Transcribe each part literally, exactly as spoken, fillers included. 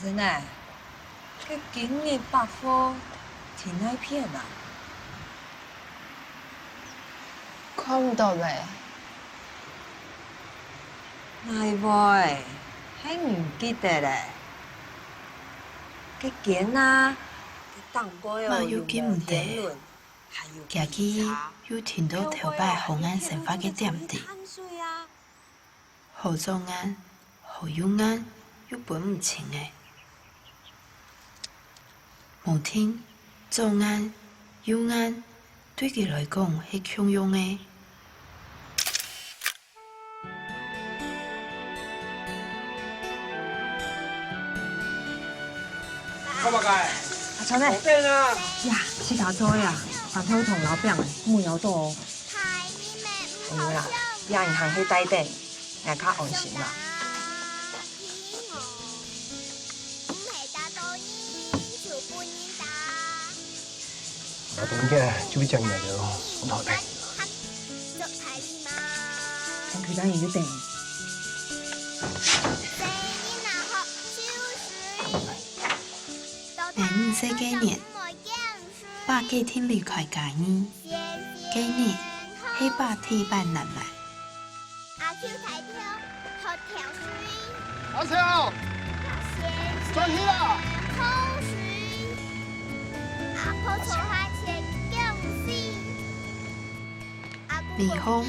真个，該今日百貨在哪片啊？看毋到咧。哪會？係毋記得咧？該間啊，該頂背哦，馬又記毋得，用天輪，還有佢又停到頭擺好眼生活个點滴。 好左眼，好右眼，又分毋清咧。無定，左眼、右眼，對佢來講係共樣个。阿川仔，呀，自家做个啊，飯頭同老餅，莫枵著哦。有啦，這銀行去帶等。 𠊎較安心啦。啊，等一下就會將你个放好咧。上去當然就等。𠊎五歲該年，爸決定離開家裡，該日係爸第一擺難寐。 阿秋抬頭，學跳水。阿秋，轉去啦！阿婆坐下前降水。阿公美芳，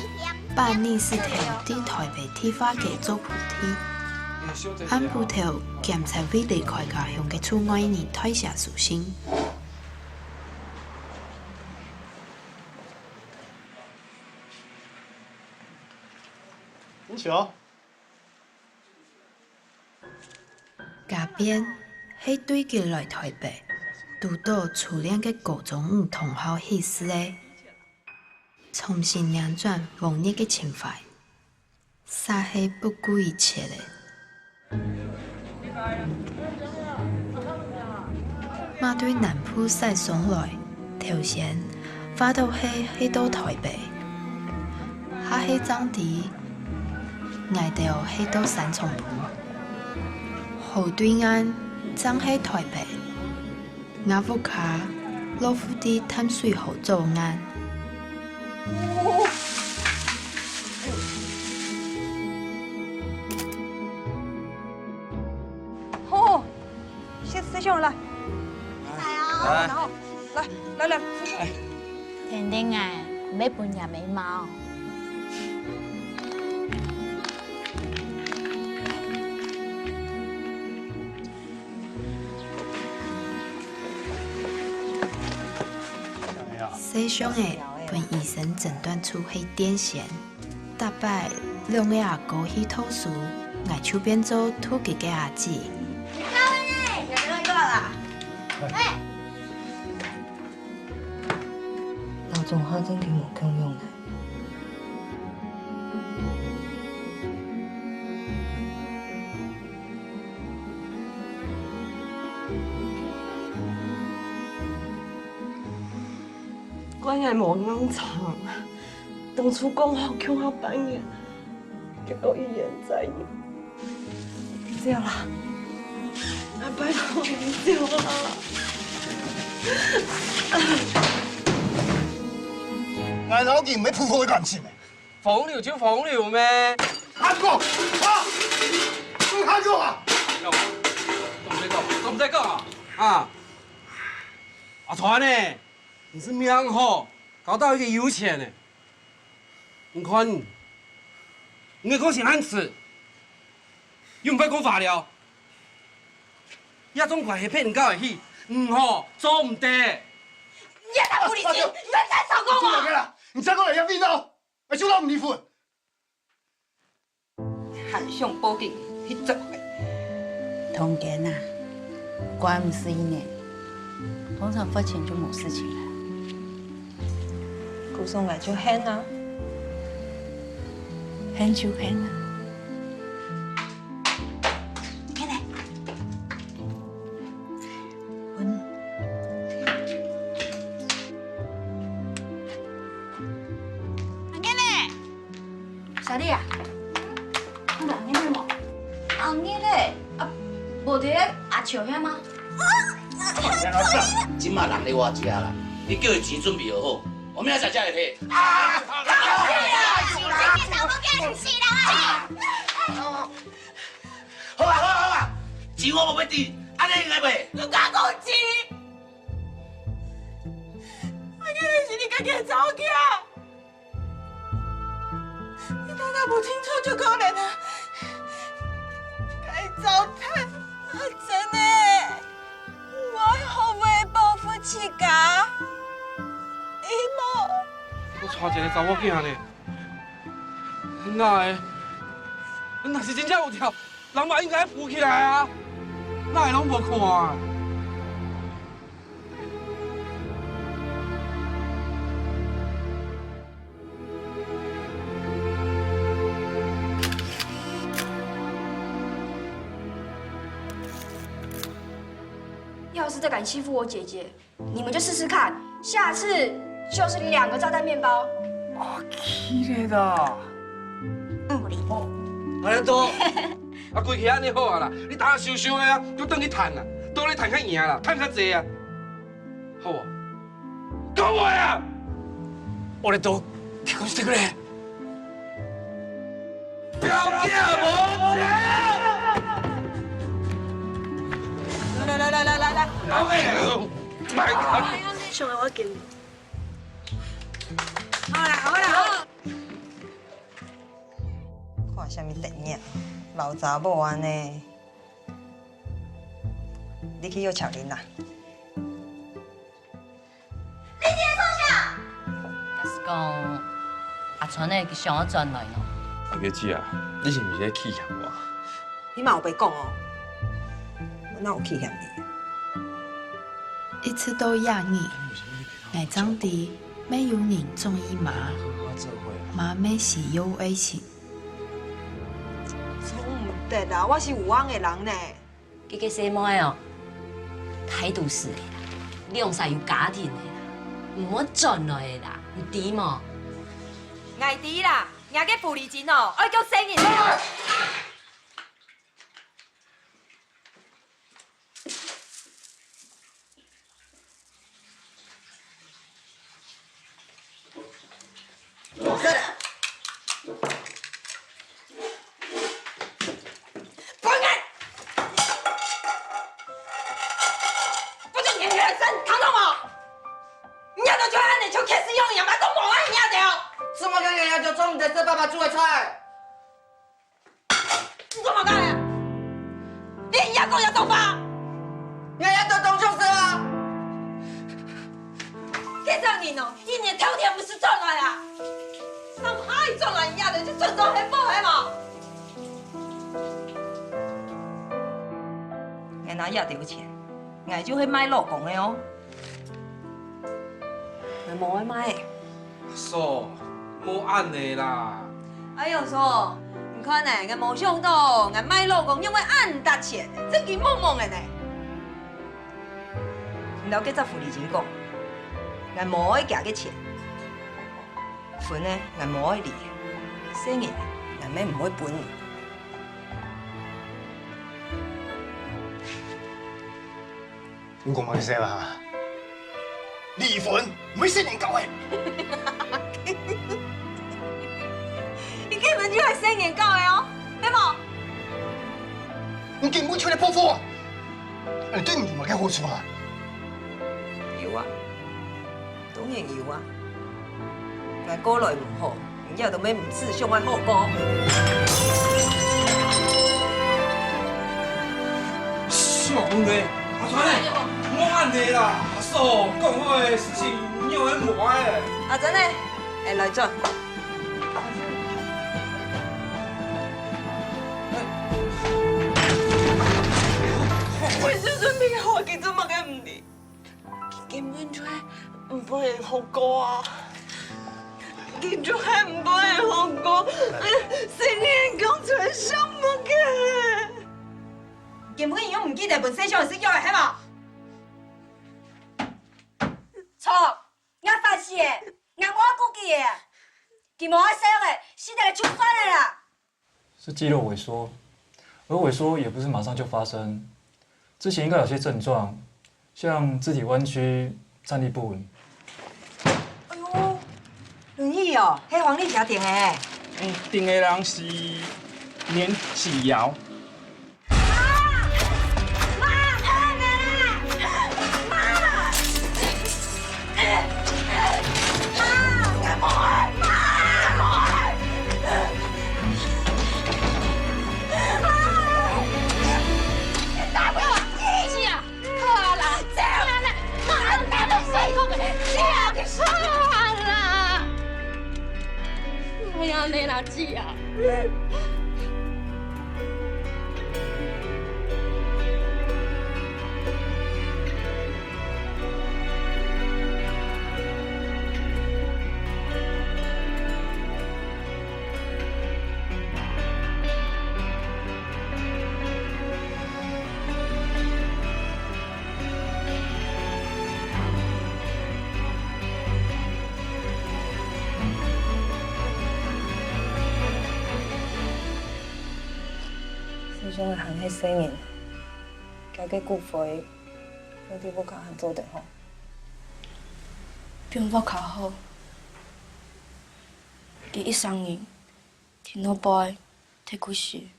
爸二十頭在台北第一家做徒弟，暗晡頭檢查為離開家鄉个厝外人代寫書信。 你笑？該片係對佢來台北，堵著初戀个高中女同學喜事个，重新扭轉往日个情懷。 煞係不顧一切咧。馬對南部駛上來，頭先話著係去到台北，下係正知𠊎兜係到三重埔，河對岸正係台北。 吾屋下落戶在淡水河左岸。好，先，先上來。來啊。然後，來，來，來。天天啊，毋係分人个貓。 細相仔分醫生診斷出係癲癇，逐擺兩个阿哥去讀書，𠊎就變做渡佢个阿姊。你到了呢，有沒有到啦？喂。老中華正經無共樣呢。 怪𠊎無硬撐，當初講好共下半年，結果一而再。走啦，啊，拜託你走啦。𠊎摎佢毋係普通个感情。 風流就風流咩？還講啊！你還講啊！講毋得講，講毋得講啊！啊！阿川呢，你係命好，交到一個有錢个。你看你，你个個性恁直，又毋會講話了，這種關係騙人家个去，毋好，做毋得。你也太無理智，你再少講啊！你再過來，你再過來，要味道！ 𠊎就摎你離婚。還想報警去捉佢。通姦啊，關毋死人，通常罰錢就無事情了。故所𠊎就喊啊，喊就喊啊。你看咧。 阿燕呢？小麗啊，看到阿燕了無？阿燕呢？啊，無佇阿笑遐嗎？這馬人佇我遮啦，你叫伊錢準備好好，我明仔載才來提。啊！好啊，好啊，好啊，錢我無欲得，按呢應該袂？你敢講錢？啊，這是你家己的查某囝。 你頭腦無清楚就可憐啊！該糟蹋，阿珍呢？我愛學會保護自家。你無，我娶一个查某囝呢，哪會？若是真正有跳，人嘛應該扶起來啊！哪會攏無看啊？ 要是再敢欺负我姐姐，你们就试试看，下次就是两个炸弹面包。あ、きれいだ。嗯，ありがとう。啊，規氣按呢好啊啦，你等下想想的啊，就轉去趁啊，倒咧趁較贏啦，趁較濟啊，好無？ 講話啊！俺と結婚してくれ。不要給我！來來來來來來。上來，我給你。好啦好啦好。看啥物電影？老查某按呢。你去約巧玲啦。 你佇咧創啥？假使講，阿川的吉祥仔轉來呢？阿月姊啊，你是毋是咧棄嫌我？你嘛有白講哦。我哪有棄嫌你？一直到這日，𠊎正知，乜有人中意媽，媽乜是有愛情。做毋得啊，我是有翁个人呢。 該个細妹哦，大都市个啦，兩儕有家庭个啦，毋會轉來个啦，你知無？𠊎知啦，若个狐狸精哦，愛叫細人。 分開！不准你們人生，聽到嗎？你們就恁樣就開始用鹽巴做無愛你的哦！怎麼可以用鹽巴做你的爸爸煮的菜？ 你做麼个啊？你也講也做法？你也做當上司啊？這種人哦，一年透天毋使轉來啊！哪怕伊轉來，也得去轉做黑幫係無？𠊎若也得有錢，𠊎就會賣老公个哦。 𠊎無愛賣。嫂，莫恁呢啦。哎喲，嫂，你看呢，𠊎無想到，𠊎賣老公仰會恁值錢呢，真經懵懵个呢。你摎該隻狐狸精講，𠊎無愛佢个錢，份仔𠊎無愛理，細人𠊎乜毋會分你。 你講麼个事啊？離婚毋係細人教个。你根本就係細人教个哦，係無？你根本就係報復啊！你對你有麼个好處啊？有啊。 當然有啊。𠊎過來毋好，你也都乜毋使想愛好過。想呢，阿川呢？莫恁呢啦，阿嫂講好个事情，你又愛莫愛。阿珍呢？哎，來坐。我就準備好，佢做麼个毋理？ 佢根本就係毋分人好過啊！佢就係毋分人好過，哎呀，細人講出來像麼个？根本佢又毋記得本身想係愛个，係無？錯，𠊎發誓个，𠊎無愛顧佢个，佢無愛細人仔，死忒了就算了啦！ 是肌肉萎縮，而萎縮也不是馬上就發生，之前應該有些症狀，像肢體彎曲、站立不穩。哎喲，輪椅哦，係黃麗霞訂个。欸，訂个人是年紀姚。姐啊，好啊啦，好啊啦，好啊啦，好啊啦，莫按呢啦，姐啊。 師兄个還係細人，佢个骨灰放在屋下還做得吼？放屋下好。佢一生人，天老伯，忒可惜。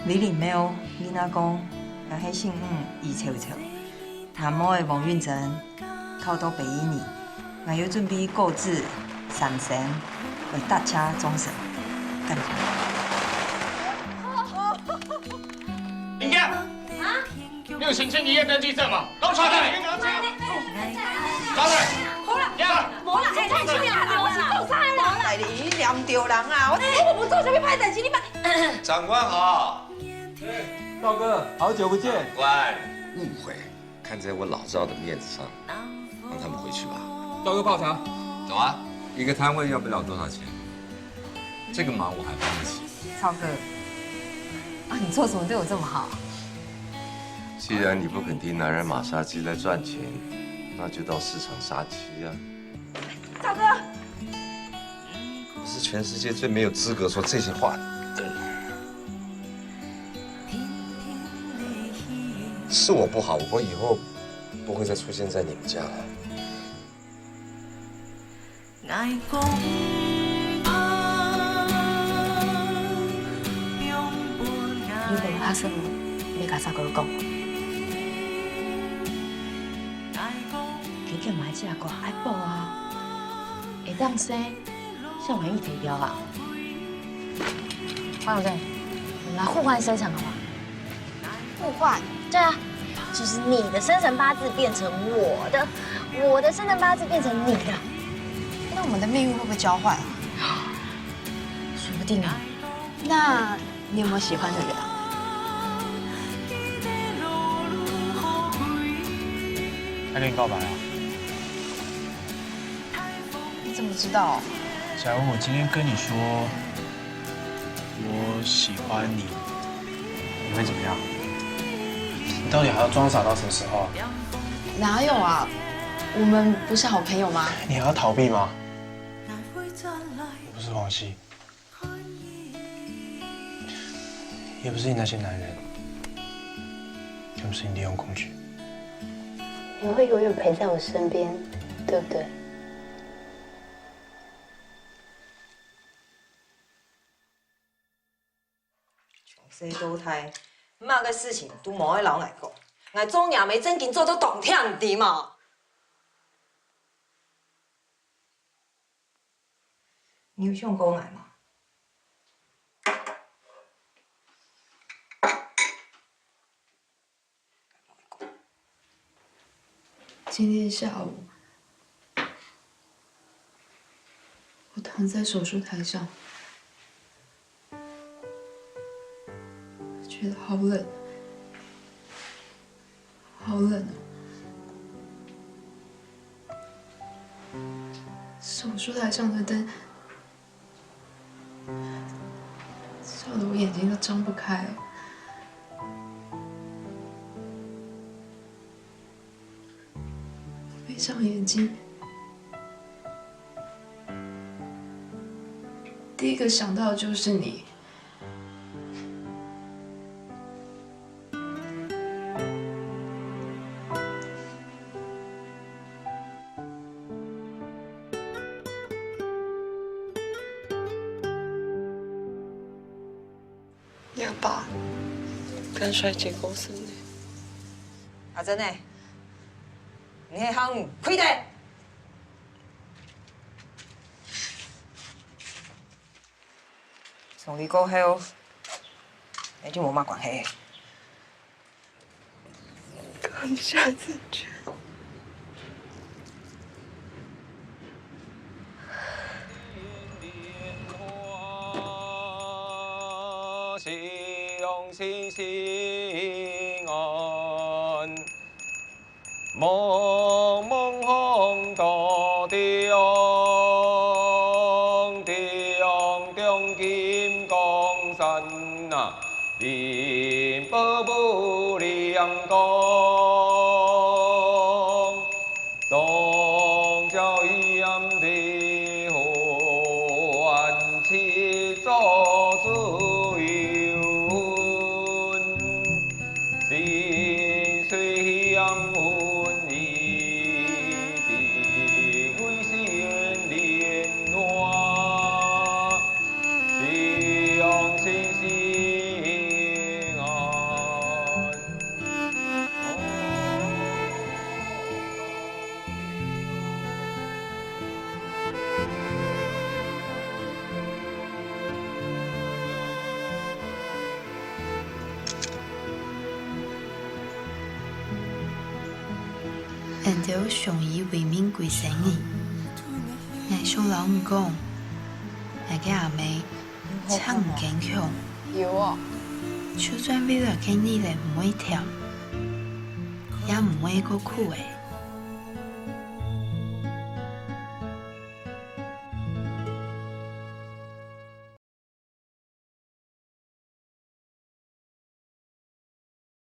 李林廟，李阿公，也係姓吳，余秋秋。 他妹黃韻珍考到北一女，𠊎有準備果子、三牲，來答謝眾神。感謝。林家，啊？你有行政营业登记证吗？给我查出来！查出来！好了，呀！无啦，哎，太轻了啦，我是做啥啦？哎，你两丢人啊！我，哎，我不做，随便拍代志，你们。长官好。赵哥，好久不见。长官。误会。 看在我老赵的面子上，让他们回去吧。赵哥泡茶。走啊，一个摊位要不了多少钱？这个忙我还帮得起。赵哥，啊，你做什么对我这么好？既然你不肯听男人马杀鸡来赚钱，那就到市场杀鸡啊。赵哥，我是全世界最没有资格说这些话的。 是我不好，我以后不会再出现在你们家了。你等下先，你甲赵哥讲。佢叫买这个爱宝啊，会当生。 小玩意提掉啊。黄小姐，我们来互换生辰好吗？互换？对啊，就是你的生辰八字变成我的，我的生辰八字变成你的。那我们的命运会不会交换啊？说不定啊。那你有没有喜欢的人啊？他跟你告白啊？ 你怎么知道？假如我今天跟你说我喜欢你，你会怎么样？你到底还要装傻到什么时候啊？哪有啊？我们不是好朋友吗？你还要逃避吗？我不是黄西，也不是你那些男人，更不是你利用工具。你会永远陪在我身边，对不对？ 从細到大，麼个事情都無愛摎𠊎講。𠊎做若姆正經做到當忝，你知無？你有想過𠊎無？ 今天下午，我躺在手术台上，觉得好冷，好冷啊！手术台上的灯，照得我眼睛都张不开。闭上眼睛，第一个想到的就是你。 你阿爸跟衰姐过身了。阿珍呢？你个行开的！从你过后，你就无么关系。 感谢自己。茫茫荒土中，中中金刚山啊，金宝无量光。中焦炎帝，汉七祖朱由昏。 心虽香云，一滴为心莲花，相信心安。 𠊎兜相依為命歸生人，𠊎想摎你講，𠊎个阿姆正堅強。有哦。就算未來个日仔毋會甜，也毋會過苦欸。